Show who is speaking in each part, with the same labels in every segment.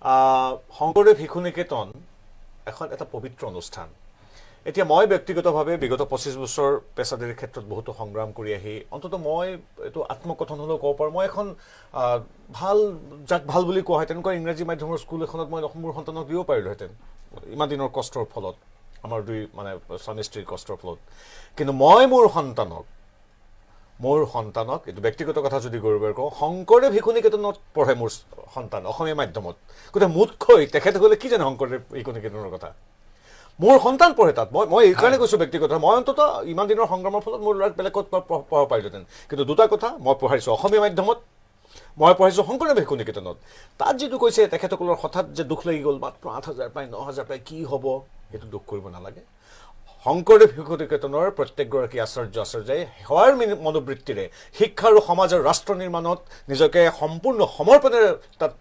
Speaker 1: শংকৰদেৱ শিশু নিকেতন এখন এটা পবিত্ৰ অনুষ্ঠান। এতিয়া মই ব্যক্তিগতভাৱে বিগত 25 বছৰ পেছাদাৰী ক্ষেত্ৰত বহুতো সংগ্ৰাম কৰি আহি অন্ততঃ মই এইটো আত্মকথন হ'লেও ক'ব পাৰোঁ, মই এখন ভাল, যাক ভাল বুলি কোৱা হয়, তেনেকুৱা ইংৰাজী মাধ্যমৰ স্কুল এখনত মই মোৰ সন্তানক দিব পাৰিলোহেঁতেন ইমান দিনৰ কষ্টৰ ফলত, আমাৰ দুই মানে স্বামী স্ত্ৰীৰ কষ্টৰ ফলত। কিন্তু মই মোৰ সন্তানক, এইটো ব্যক্তিগত কথা যদি গৌৰৱেৰে কওঁ, শংকৰদেৱ শিশু নিকেতনত পঢ়ে মোৰ সন্তান অসমীয়া মাধ্যমত। গতিকে মোতকৈ তেখেতসকলে কি জানে শংকৰদেৱ শিশু নিকেতনৰ কথা? মোৰ সন্তান পঢ়ে তাত। মই এইকাৰণে কৈছোঁ ব্যক্তিগত, মই অন্ততঃ ইমান দিনৰ সংগ্ৰামৰ ফলত মোৰ ল'ৰাক বেলেগত পঢ়াব পাৰিলোহেঁতেন। কিন্তু দুটা কথা, মই পঢ়াইছোঁ অসমীয়া মাধ্যমত, মই পঢ়াইছোঁ শংকৰদেৱ শিশু নিকেতনত। তাত যিটো কৈছে তেখেতসকলৰ হঠাৎ যে দুখ লাগি গ'ল, মাত্ৰ 8,000 পায়, 9,000 পায়, কি হ'ব, সেইটো দুখ কৰিব নালাগে। শংকৰদেৱ শিশু নিকেতনৰ প্ৰত্যেকগৰাকী আচাৰ্য আচাৰ্যাই সেৱাৰ মনোবৃত্তিৰে শিক্ষা আৰু সমাজৰ ৰাষ্ট্ৰ নিৰ্মাণত নিজকে সম্পূৰ্ণ সমৰ্পণেৰে তাত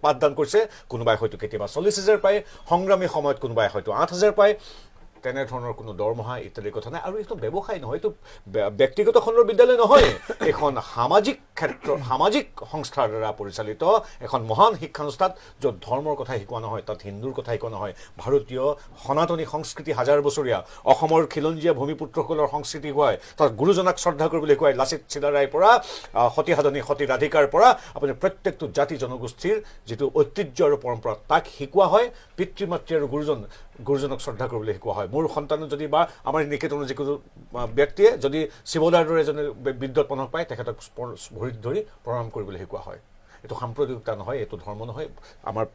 Speaker 1: পাঠদান কৰিছে। কোনোবাই হয়তো কেতিয়াবা 40,000 পায়, সংগ্ৰামী সময়ত কোনোবাই হয়তো 8,000 পায়। তেনেধৰণৰ কোনো দৰমহা ইত্যাদিৰ কথা নাই। আৰু এইটো ব্যৱসায় নহয়, এইটো ব্যক্তিগত খণ্ডৰ বিদ্যালয় নহয়, এইখন সামাজিক ক্ষেত্ৰ, সামাজিক সংস্থাৰ দ্বাৰা পৰিচালিত এখন মহান শিক্ষানুষ্ঠান, য'ত ধৰ্মৰ কথা শিকোৱা নহয়, তাত হিন্দুৰ কথা শিকোৱা নহয়। ভাৰতীয় সনাতনী সংস্কৃতি, হাজাৰ বছৰীয়া অসমৰ খিলঞ্জীয়া ভূমিপুত্ৰসকলৰ সংস্কৃতি শিকোৱাই, তাত গুৰুজনাক শ্ৰদ্ধা কৰিবলৈ শিকোৱাই। লাচিত চিলাৰায়ৰ পৰা, সতী সাধনী সতী ৰাধিকাৰ পৰা আপুনি প্ৰত্যেকটো জাতি জনগোষ্ঠীৰ যিটো ঐতিহ্য আৰু পৰম্পৰা, তাক শিকোৱা হয়। পিতৃ মাতৃ আৰু গুৰুজনক শ্ৰদ্ধা কৰিবলৈ শিকোৱা হয়। মোৰ সন্তানে যদি বা আমাৰ নিকেতনৰ যিকোনো ব্যক্তিয়ে যদি শিৱদাৰ দৰে এজন বিদ্বৎ মানুহক পায়, তেখেতক ভৰিত ধৰি প্ৰণাম কৰিবলৈ শিকোৱা হয়। এইটো সাম্প্ৰদায়িকতা নহয়, এইটো ধৰ্ম নহয়, আমাৰ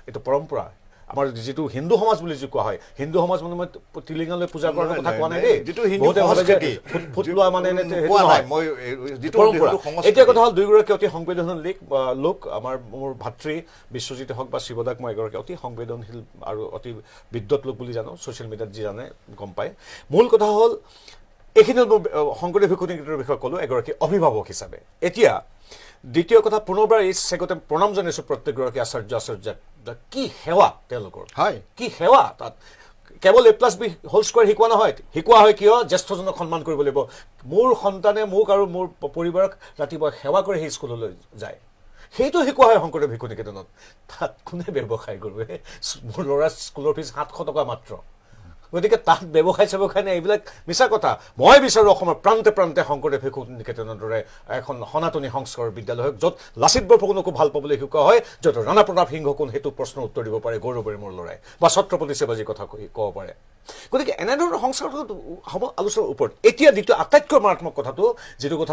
Speaker 1: এইটো পৰম্পৰা। আমাৰ যিটো হিন্দু সমাজ বুলি যি কোৱা হয়, হিন্দু সমাজ মানে মই টিলিঙালৈ পূজা কৰাৰ কথা কোৱা নাই দেই।
Speaker 2: যিটো হিন্দু
Speaker 1: বহুতে ভাবে যে
Speaker 2: সংস্কৃতি,
Speaker 1: ফুট লোৱা মানে সেইটো
Speaker 2: কোৱা নাই
Speaker 1: নহয়।
Speaker 2: মই, যিটো
Speaker 1: পৰম্পৰা।
Speaker 2: যিটো সংস্কৃতি।
Speaker 1: এতিয়া কথা হ'ল, দুয়োগৰাকী অতি সংবেদনশীল লোক। আমাৰ মোৰ ভাতৃ বিশ্বজিত হওক বা শিৱদাক মই এগৰাকী অতি সংবেদনশীল আৰু অতি বিদ্বৎ লোক বুলি জানো। ছ'চিয়েল মিডিয়াত যি জানে গম পায়। মূল কথা হ'ল এইখিনি হ'ল, মোৰ শংকৰদেৱ শিশু নিকেতনৰ বিষয়ে ক'লোঁ এগৰাকী অভিভাৱক হিচাপে। এতিয়া দ্বিতীয় কথা, পুনৰবাৰ এই চেগতে প্ৰণাম জনাইছোঁ প্ৰত্যেকগৰাকী আচাৰ্য আচাৰ্যাক। কি সেৱা তেওঁলোকৰ! কি সেৱা! তাত কেৱল A plus B whole square শিকোৱা নহয়, শিকোৱা হয় কিয় জ্যেষ্ঠজনক সন্মান কৰিব লাগিব। মোৰ সন্তানে মোক আৰু মোৰ পৰিবাৰক ৰাতিপুৱা সেৱা কৰি সেই স্কুললৈ যায়। সেইটো শিকোৱা হয় শংকৰদেৱ শিশু নিকেতনত। তাত কোনে ব্যৱসায় কৰিব? মোৰ ল'ৰাৰ স্কুলৰ ফিজ 700 টকা মাত্ৰ। গতিকে তাত ব্যৱসায় চেৱসায় নাই, এইবিলাক মিছা কথা। মই বিচাৰোঁ অসমৰ প্ৰান্তে প্ৰান্তে শংকৰদেৱ শিশু নিকেতনৰ দৰে এখন সনাতনী সংস্কাৰৰ বিদ্যালয় হওক, য'ত লাচিত বৰফুকনকো ভাল পাবলৈ শিকোৱা হয়, য'ত ৰাণা প্ৰতাপ সিংহ কোন সেইটো প্ৰশ্নৰ উত্তৰ দিব পাৰে গৌৰৱেৰে মোৰ ল'ৰাই, বা ছত্ৰপতি শিৱাজীৰ কথা ক'ব পাৰে। গতিকে এনেধৰণৰ সংস্কাৰটো হ'ব আলোচনাৰ ওপৰত। এতিয়া দ্বিতীয় আটাইতকৈ মাৰাত্মক কথাটো, যিটো কথা